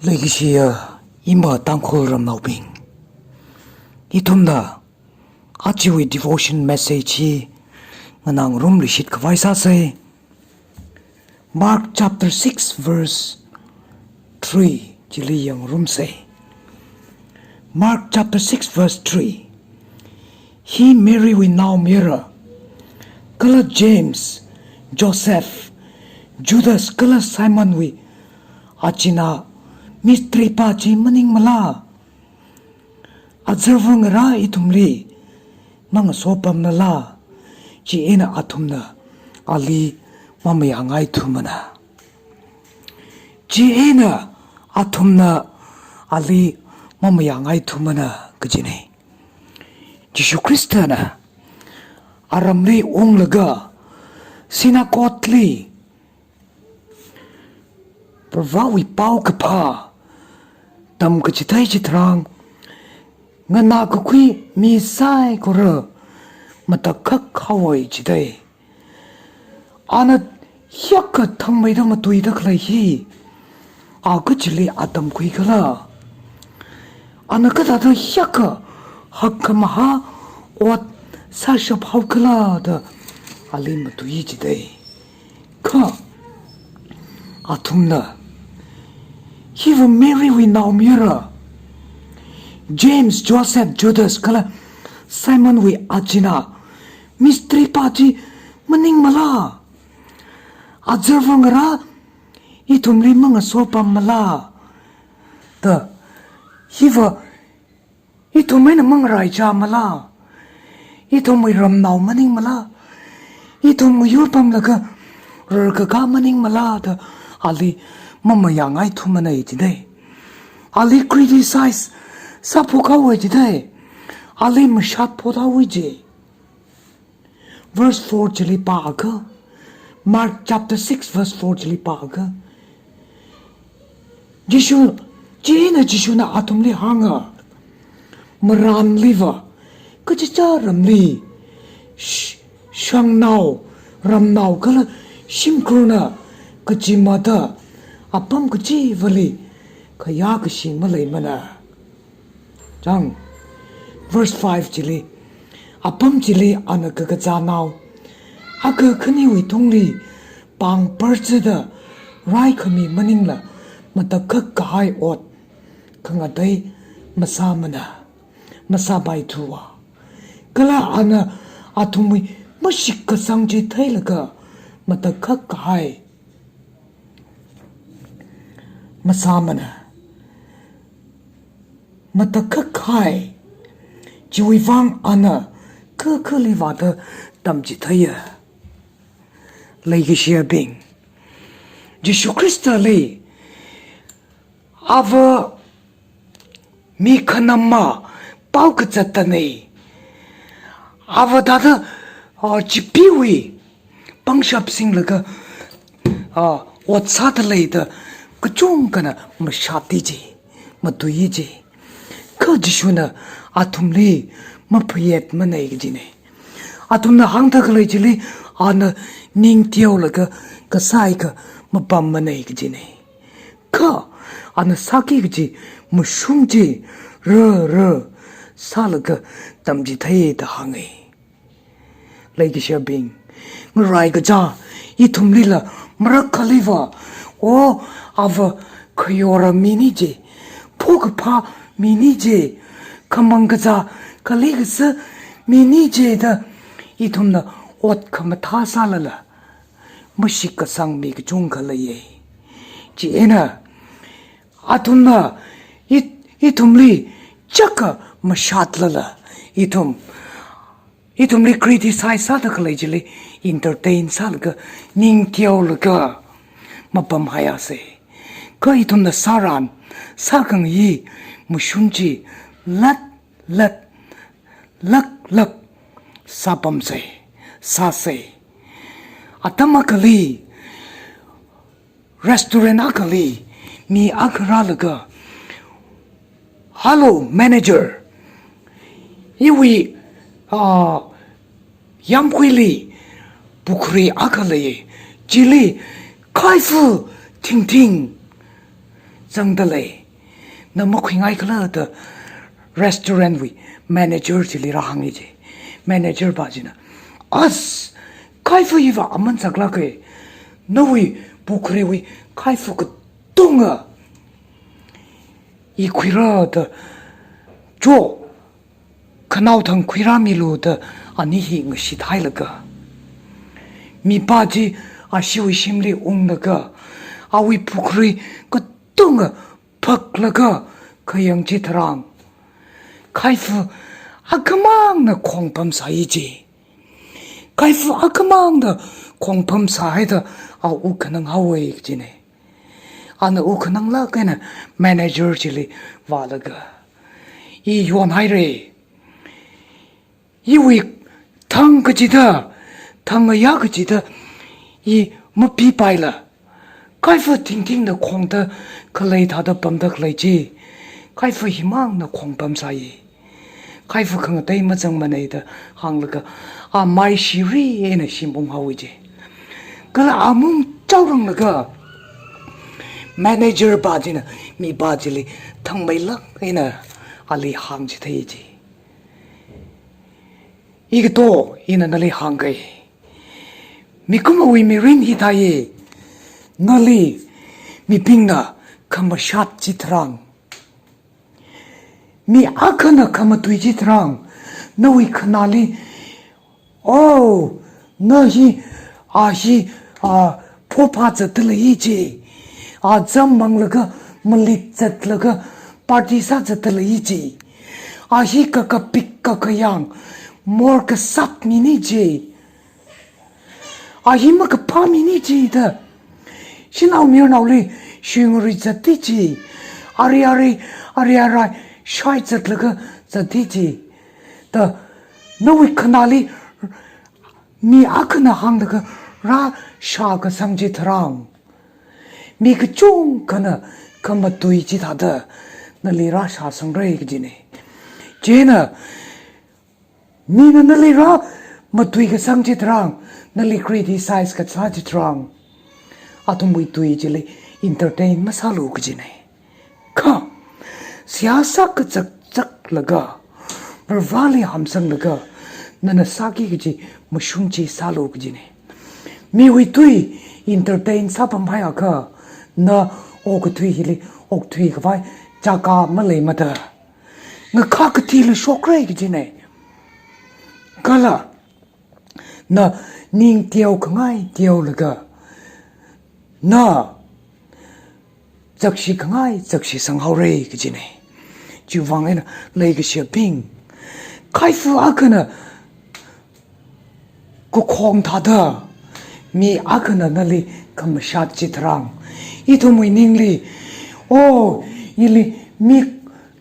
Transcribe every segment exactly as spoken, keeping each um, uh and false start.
Leikashiya ima Tangkhul ramnaobing, ithumna ajawui devotion message hi nganāngarumluishit khavai sāsei. Mark chapter six verse three chili yangngarumsei. Mark chapter six verse three. Hi Marywui naomayara, kala James, Joseph, Judas kala Simonwui achinā mystery pa chi maningmala? Azarva ngarā ithumli mangasopamlala? Chieina athumna ali mamayāngaithumana. Chieina athumna ali mamayāngaithumana kajinei. Jishu Khristana aramli unglaga synagogue li Prohowui paokaphā tamkachithei chitharan, nganākakhui mi saikora matakhak haowei jidei. Ana hiyākha thangmeida matuida khalei hi, a kachili atamkhuikhala? Ana kathāda hiyākha hakkhamahā ot sāshap haokhala da ali matui jidei. Kha athumna, hiva Marywui naomayara, James, Joseph, Judas kala Simonwui achinā mystery pa chi maningmala? Azarva ngarā ithumli mangasopamala? Da, hiva ithum eina mangaraichāmala? Ithumwui ramnao maningmala? Ithum ngayur pamlaga rarkakā maningmala da ali mamayāngaithumanei jidei. Ali criticize sāphok haowei jidei. Ali mashat phot haowei ji. Verse four chili pāakha, Mark chapter six verse four chili pāakha, Jishu, chieina Jishuna athumli hānga, marānliva kachichā ramli sh-, shangnao, ramnao kala shimkhurna kachimāda apam kachivali khayākashi maleimana. Chang, verse five chili, apam chili ana kakazānao akha khaniwui tungli pāng parchida raikhami maningla matakhak kahai ot khangatei masāmana, masāpaithuwa. Kala ana athumwui mashikkasang chi theilaga matakhak kahai masāmana. Matakhak kahai chiwui vang ana kakhali vāda tamchitheiya. Leikashiyabing, Jishu Khristali ava mi khanama pao kazattanei. Ava thāda, ah, chipeewui pangshap singlaga, ah, ot sāda leida kachungkhana mashati ji, matui ji. Kha Jishuna athumli maphayetmanei kajinei. Athumna hāngda khalei chili ana ning teolaga kasāakha mapammanei kajinei. Kha ana sāki kaji mashung chi rara sālaga tamchithei da hānga. Leikashiyabing, ngaraikacha ithumlila marakhaliva, o, ava khayora mini je, phokaphā mini je, khamang kazā kali kasā mini je da ithumna ot khamathā sālala mashikkasang mi kachungkha leiya. Chieina athumna i-, ithumli chaka mashatlala, ithum, ithumli criticize sāda khalei chili entertain sālaga, ning teolaga mapamhaiasei. Kha ithumna sāran, sākhangayi mashung chi lat, lat, lak, lak sāpamsei, sāsei. Atam akhali, restaurant akhali mi akha rālaga, "Hello, manager. Iwui, ah, yāmguili pukhri akha lei. Chili khaifu thingthing zangda lei. Na makhuingai khala da restaurant wui manager chili rāhānga ji. Manager pa china, "As, Kaifa hiva aman saklāka. Nawui pukhriwui Kaifa katonga i khuira da cho, khanaothang khuirāmilu," da ani hi ngashithailaga, mipā chi ashiwui shimli unglaga, awui pukhri katonga phaklaga khayang chitharan, Kaifa akhamangna khongpam sāi ji. Kaifa akhamangna khongpam sāhaida a wukkhanang haowa kajina. Ana wukkhananglāk eina manager chili vālaga, "I yonhaira. Iwui thang kachida, thang ngayā kachida i mapipaila, Kaifa thingthingna khongda khalei thāda pamda khalei chi, Kaifa himangna khongpam sāi. Kaifa khangatei mazangmana," da hānglaga, a maishiri eina shim unghaowa ji. Kala amung chaoranglaga, manager pa china mipā chili thangmeilāk eina ali hāngchithei ji. Igato, ina nali hāngkai. Mikumowui mirin hithāi. Nali mibingna khamashat chitharan, mi akhana khamatui chitharan, nawui khanāli, "Oh, na hi, a hi, a, phophā zatda lei ji. A, zam manglaga, malit zatlaga, party sā zatda lei ji. A hi kakapik kakayang, mor kasap mina ji. A hi makaphā mina ji," da shanao mayarnaoli shuingarui zatda ji. Ari ari, ari arai shai zatlaga zatda ji. Da nawui khanāli mi akhana hānglaga rāshākasang chitharan, mi kachungkhana khamatui chithāda nali rāshāsangra kajina. Chieina mina nali rāmatuikasang chitharan, nali criticize kasā chitharan, athumwui tui chili entertain masālu kajina. Kha, seihā sākazak zaklaga, Varivarāli hamsanglaga, nana sāki kaji mashung chi sālu kajina. Miwui tui entertain sāpamhaiakha, na okathui hili okthui khavai chaka maleimada, ngakhā kathila shokra kajina. Kala na ning teokhangai teolaga, na zakshikhangai zakshisang haora kajina. Chiwuivang eina leikashibing, Kaifa akhana kakhong thāda, mi akhana nali khamashat chitharan, ithumwui ningli, "Oh, ili mi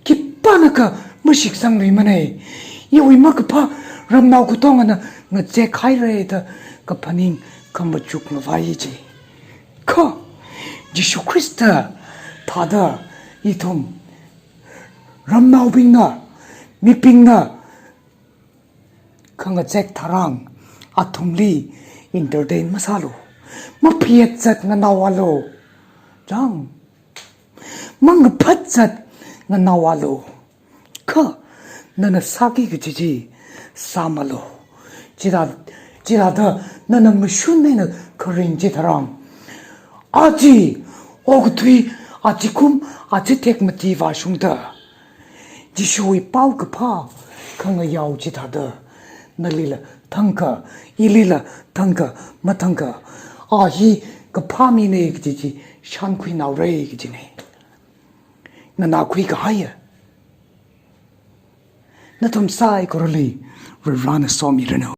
khipānakha mashitsangluimana. Iwui makaphā ramnao katongana ngazekhaira," da kaphaning khamachuk ngavai ji. Kha, Jishu Khrista thāda ithum ramnaobingna, mibingna khangazek tharan, athumli entertain masālu. Maphiyat zat nganaoalu. Chang. Mangaphat zat nganaoalu. Kha, nana sāki kaji chi sāmalu. Chithā, chithāda nana mashun eina kharing chitharan, aja okathui, ajakum, aja tekmati vāshungda, Jishuwui paokaphā khangayao chithāda, nalila thangkha, ilila thangkha, mathangkha, a hi kaphā mina kaji chi shānkhuinaora kajina. Nganākhui kahaiya nathum saikorali Varivarāna somiranu.